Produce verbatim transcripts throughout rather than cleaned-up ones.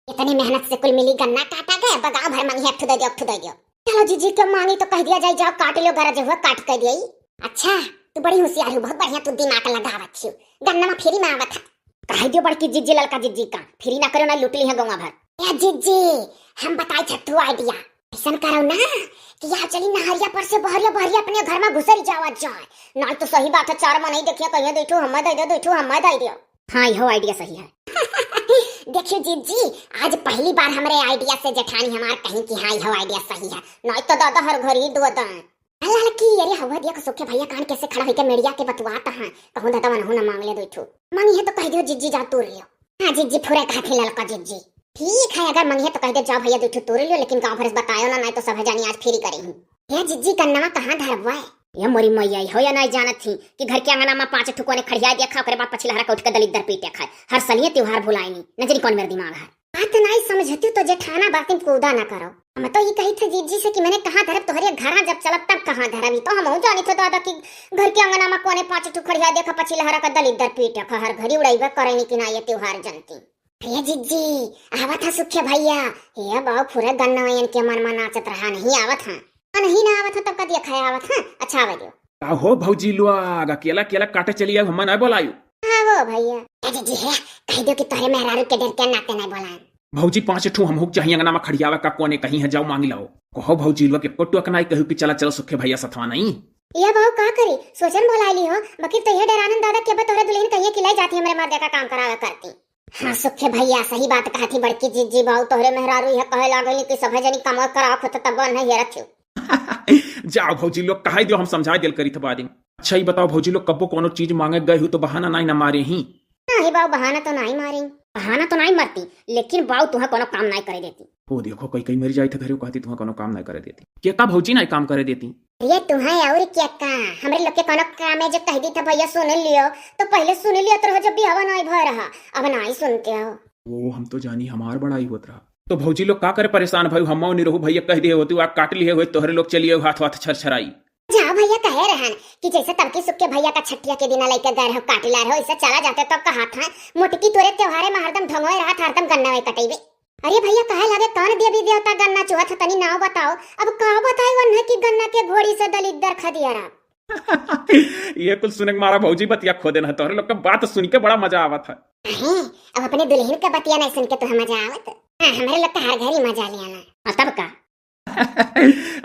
इतनी मेहनत से कुल मिली गन्ना काटा गए, अब गाँव भर मांगी, एक ठो दे दियो, एक ठो दे दियो। चलो जीजी के मांगी तो कह दिया जाए, जाओ काट लियो, गरज हुआ काट के दिया। अच्छा, तू बड़ी होशियार हो, बहुत बढ़िया तू दिमाग लगावत हो। गन्ना में फ्री में आवत है। कह दियो बड़की जीजी, ललका जीजी का फ्री ना करो, ना लूट ली है गौवा भर। ए जीजी, हम बताई थे तू आइडिया। ऐसन करो ना कि यहाँ चली नहरिया पर से बहरिया बहरिया अपने घर में घुसरी जावा जाए। ना तो सही बात है, चार मनई देखिए, कहिए दो ठो हमें दे दो, दो ठो हमें दे दो। हाँ, यहो आइडिया सही है। देखियो जीजी, आज पहली बार हमरे आइडिया से जेठानी हमार कहीं कि हाँ, यहो आइडिया सही है, नहीं तो दादा हर घर ही दो दाएं। ललकी, अरे हवा दिया सुखे भैया कान कैसे खड़ा होके मेड़िया के बतुआत हैं, कहूँ दादा मनहू ना मांग ले दो ठो, मांगी है तो कह दियो जीजी जा तोड़ लियो। हाँ जीजी, पूरा कहा थे ललका जीजी। ठीक है, अगर मंगिया तो कह दे, जाओ भैया, दो ठो तोड़ लियो, लेकिन गाँव भर से बतायो ना, नहीं तो सब जानी आज फ्री करी हूँ। हे जीजी, गन्नवा कहाँ धरबा है? ये मोरी मैया, हो या नहीं जानत थी कि घर के आंगना में पाँच ठो कोने खड़िया देखा, ओकरे बाद पछिलहरा के उठ के दलिद्दर पीटे खाए। हर सलिए त्योहार भुलाए नहीं, न जानी कौन मेरा दिमाग है। बात नहीं समझती तो जेठाना बातिन कूदा ना करो। हम तो ये कही थे जीजी से कि मैंने कहाँ धरब तोहरे घरा, जब चलब तब कहाँ धरब। ये तो हम जानी थे दादा कि घर के आंगना में कोने पाँच ठो खड़िया देखा, पछिलहरा के दलिद्दर पीटे खा, हर घड़ी उड़ाइबे करे नहीं कि ना ये त्योहार जनती। हे जिज्जी, आवत ह सुखे भैया। हे बाऊ, पूरा गन्ना इनके मन में नाचत रहा, नहीं आवत ह। आ, नहीं ना आवत ह, तब का दिया खाए आवत ह। अच्छा, आवे दियो। का हो भौजी लोग, अकेला अकेला काटे चली आऊ, हम्मा नहीं बोलायू? हाँ वो भैया। हे जिज्जी, हे, कह दो कि तोरे मेहरारू के डर के नाते नहीं बोलाए। भौजी, पाँच ठू हमहू के चाहिए अंगना में खड़ियावे का कोने कहीं है, जाओ मांगी लाओ। कहो भौजी लोग, एको टुक नहीं कहू कि चला चलो सुखे भैया सथवा नहीं। ये बाऊ का करी, सोचन बोला ली हो, बकिर तो ये डरानन दादा के बा तोहरे दुल्हन कहिए कि ले जाती हमरे मर्दे का काम करावे करती। हाँ सुखे भैया, सही बात कहा थी बड़की जिज्जी, बाऊ तोहरे मेहरारू यह कहे लागल कि सभे जनी कमाई करा खुद तब नहीं हेरत हो। जाओ भौजी लोग, कहाई दियो, हम समझा दियल करी थे बादिन। अच्छा, ये बताओ भौजी लोग, कब्बो कोनो चीज मांगे गए हो तो बहाना नहीं ना मारे ही? नहीं बाऊ, बहाना तो नहीं मारी। बहाना तो नहीं मारती, लेकिन बाऊ तुहा कोनो काम नहीं करे देती। हो देखो, कई कई मर जाए थे घरे, कहती तुहा कोनो काम नहीं करे देती। के का भौजी नहीं काम करे देती? अरे तुहा और के का, हमरे लोग के कोनो काम है जो कह दी था भैया सुन लियो, तो पहले सुन लियो तो रहो जब भी हवा नहीं भर रहा, अब नहीं सुनते हो। वो हम तो जानी हमार बड़ाई होत रहा। तो भौजी लोग का करे परेशान भाई, हम और निरहू भैया कह दिए होती, आ काट लिए हुए तोहरे लोग चलिए हाथ वाथ छरछराई। जाओ भैया, कहे रहन कि जैसे तबकी सुख के भैया का छठिया के दिना लइके गए रहो, काट ला रहो, ऐसे चला जाते तो कहा था, मोटकी तोरे त्योहारे में हरदम ढंगोए रहा था, हरदम गन्ना वही कटेबे। अरे भैया, कहे लगे कौन देवी देवता गन्ना चुहत है, तनी नाव बताओ। अब का बताई वन्हे कि गन्ना के घोड़ी से दलिद्दर खदिया रहा। ये कुल सुने के मारा भौजी बतिया खो देना है, तोहरे लोग का बात सुन के बड़ा मजा आवत है। अहे, अब अपने दुल्हन का बतिया नहीं सुन के तो मजा आवत। हाँ, हमरे लोग का हर घड़ी मजा ले आना। हाँ, तब का?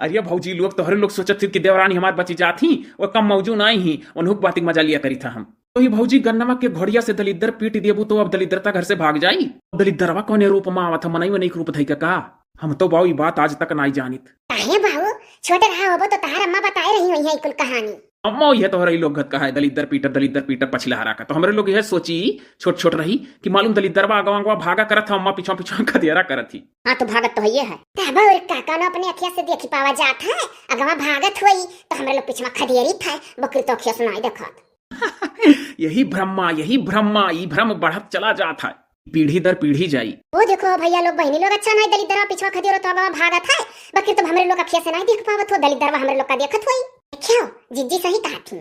अरे भौजी लोग, तोहरे लोग सोचत थी कि देवरानी हमार बची जात ही, वो कम मौजू नाई ही, उन्हों की बात के मजा लिया करी था हम। तो ये भौजी गन्नमा के घोड़िया से दलिद्दर पीट देबू तो अब दलिद्दरता घर से भाग जाई? दलिद्दरवा कौने रूप में आवत है, मनई वनई के रूप धई के का? हम तो बाऊ ई बात आज तक नाई जानित। काहे बाऊ, छोट रहा होबो तो तहार अम्मा बताए रही हुई है कुल कहानी। अम्मा ये तोहरे लोग गत कहा है, दलिद्दर पीटर, दलिद्दर पीटर पछिलहरा का। तो हमरे लोग यह सोची, छोट छोट रही कि मालूम दलिद्दरवा अगवा अगवा भागा करत है, अम्मा पिछवा पिछवा खदियारा करत ही। हाँ, तो भागत तो हइये है। तब और का, कौनो अपने अखिया से देखी पावा जात है, अगवा भागत होई, तो हमरे लोग पिछवा खदेरी था, बकरी तो अखिया से नाई देखत। यही भ्रमा, यही भ्रमा, ई भ्रम बढ़त चला जात है, पीढ़ी दर पीढ़ी जाई। ओ देखो भैया लोग, बहिनी लोग, अच्छा नाई दलिद्दरवा पिछवा खदेरो तो अगवा भागत है, बकरी तो हमरे लोग अखिया से नाई देख पावत हो, दलिद्दरवा हमरे लोग का देखत होई। देखियो, जिज्जी सही कहा थी।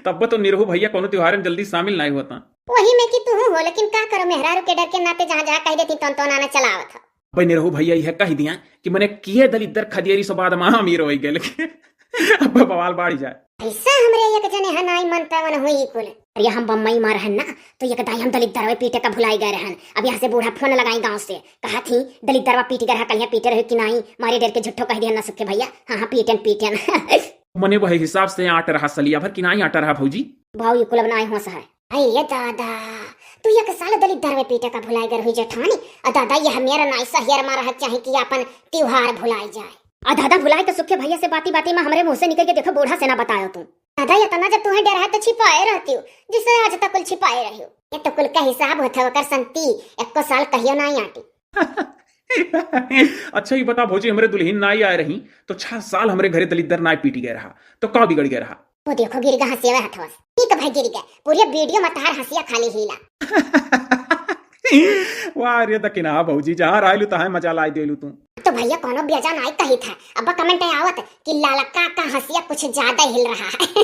तब तो निरहू भैया कौनो त्योहार में जल्दी शामिल नाई होता। वही में कि तू हो, लेकिन का करो, मेहरारू के डर के नाते जहाँ जहाँ कह देती तौन तौन आना चला आवत है। भाई निरहू भैया यह कह दिया कि मने किए दलिद्दर खदियरी सो बाद में अमीर होई गए, लेकिन अब बवाल बाढ़ जाए। ऐसा हमरे एक जने है नाई मनता वन हुई कुल। अरे हम बम्बई में रहन ना, तो एक दाई हम दलिद्दरवे पीटे का भुलाई गए रहन। अब यहाँ से बूढ़ा फोन लगाई गाँव से, कहा थी दलिद्दरवा पीट गए रहा, कलिया पीटे रहे कि नाई, मारे डर के झूठो कह दिया ना सुखे भैया। हाँ हाँ, पीटन पीटन। मने वही हिसाब से आट रहा सलिया भर कि नाई आट रहा भौजी। भाव ये कुल अब नाई होश है। अरे ये दादा, तू एक साल दलिद्दरवे पीटे का भुलाई गए रही जेठानी। आ दादा, यह मेरा नाई सहियर मारा है, चाहे कि अपन त्योहार भुलाई जाए। आ दादा, भुलाए के सुखे भैया से बाती बाती में हमरे मुँह से निकल के देखो, बूढ़ा से ना बतायो तू। दादा, इतना जब तुम्हें डर है तो छिपाए रहती हो, जिससे आज तक कुल छिपाए रही हो। ये तो कुल का हिसाब होता है, ओकर संती एको साल कहियो नाई आटी। अच्छा, ये बता भौजी, हमरे दुल्हन नाई आए रही, तो छह साल हमरे घरे दलिद्दर नाई पीटी गए रहा, तो का बिगड़ गए रहा? वो देखो, गिर गया हंसी हुए हथवा से। ठीक भाई, गिर गए। पूरे वीडियो में तार हंसिया खाली हीला। वाह रे दकिना भौजी, जहाँ रहलू तहाँ मजा लाई देलू तू। तो भैया, कोनो बेजा नाई कही था, अब कमेंट आवत कि ललका का हंसिया कुछ ज्यादा हिल रहा है।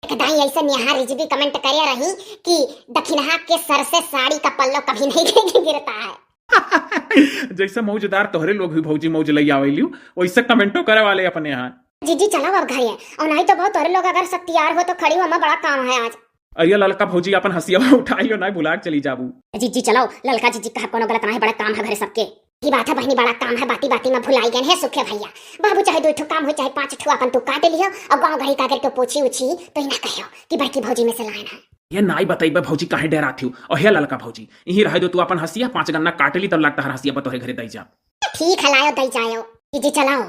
एक दाई ऐसे नेहा रिजवी कमेंट करे रही कि दखिनहा के सर से साड़ी का पल्लो कभी नहीं गिरता है। जैसे मौजदार तोहरे लोग भी भौजी मौज लई आवेलियो, वैसे कमेंटो करे वाले अपने यहाँ। जीजी चलो अब घरे, और नहीं तो बहुत तोहरे लोग अगर सब तैयार हो तो खड़ी हो, हमें बड़ा काम है आज। अरे ललका भौजी, अपन हंसिया उठाइयो, नहीं भुला के चली जाबू। जीजी चलो, ललका जीजी कहा कोनो गलत नहीं, बड़ा काम है घरे सबके। की बात है बहनी, बड़ा काम है, बाती बाती में भुलाई गए हैं सुखे भैया। बाबू चाहे दो ठो काम हो चाहे पाँच ठो, अपन तू काट लियो और गाँव घड़ी का अगर क्यों पूछी उछी तो ही ना कहो कि बड़की भौजी में से लाइन है। ये नाई बतइबे भौजी, काहे डेरात हियो? और हे ललका भौजी, यहीं रहे दो तू अपन हंसिया, पाँच गन्ना काट ली तब लगता है हंसिया बतोरे घरे दई जा। ठीक है, लायो दई जायो। जीजी चलाओ।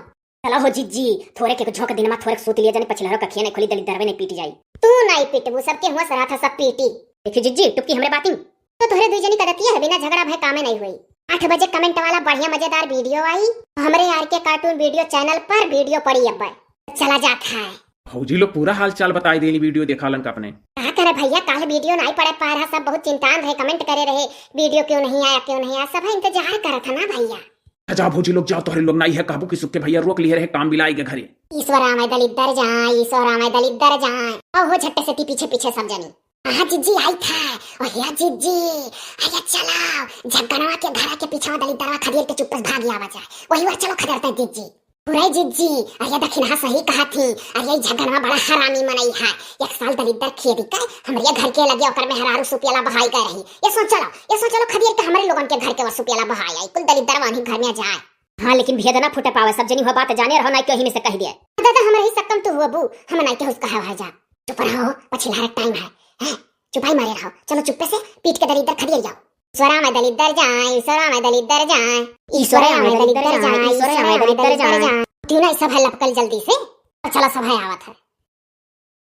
चलो हो जीजी, थोरे के झोंक दिन में थोरे सूत लिया जाने, पछिलहरो कखिया नहीं खुली, दलिद्दरवे नहीं पीटी जाई। तू नहीं पीटबू, सबके हुआ सरा था सब पीटी। देखी जीजी, टुपकी हमरे बातिन। तो तोहरे दुई जनी कदतिया है, बिना झगड़ा भय कामे नहीं हुई। आठ बजे कमेंट वाला बढ़िया मजेदार वीडियो आई, हमरे आर के कार्टून वीडियो चैनल पर वीडियो पड़ी अब। चला जात है। भौजी लोग पूरा हाल चाल बताई देली वीडियो देखालन का अपने। का करे भैया, काल वीडियो नहीं पड़े पाए रहा, सब बहुत चिंतान रहे, कमेंट करे रहे, वीडियो क्यों नहीं आया, क्यों नहीं आया, सब इंतजार करत है ना भैया। अच्छा जाओ भौजी लोग, जाओ, तोहरे लोग नहीं है, काबू की सुख के भैया रोक लिए रहे काम बिलाई के घरे। ईश्वर आवे दलिद्दर जाए, ईश्वर आवे दलिद्दर जाए। आओ हो झट्टे से ती पीछे पीछे सब जनी। हाँ जिज्जी आई था। ओ या जिज्जी, अरे चलाओ, झगनवा के घरा के पीछे दलिद्दरवा खदेड़ के चुप्पे से भाग आवा जाए। वही वर चलो खदेड़ते हैं जिज्जी। बुराई जिज्जी, अरे दखिनहा सही कहा थी। अरे ई झगनवा बड़ा हरामी मनई है। एक साल दलिद्दर खेदी के हमरे घर के लगे ओकर मेहरारू सुपियला बहाई गए रही। ये सोच लो, ये सोच लो खदेड़ के हमरे लोगन के घर के वा सुपियला बहाई आई। कुल दलिद्दरवा उन्हीं घर में जाए। हाँ लेकिन भेद ना फूटे पावे, सब जनी हो बात जाने रहो, नाई क्यों ही में से कह दिए। दादा हमरा ही सक्कम तू हुआ बू, हम नाई के हुस कहा है जा। चुप रहो, पछिलहरे टाइम है। हैं? चुपाई मारे रहो, चलो चुप्पे से पीट के दलिद्दर खदेड़ जाओ। ईश्वरा में दलिद्दर जाए, ईश्वरा में दलिद्दर जाए, ईश्वरा में दलिद्दर जाए, ईश्वरा में दलिद्दर जाए। तीनों सब है लपकल जल्दी से। चलो सब है आवत है।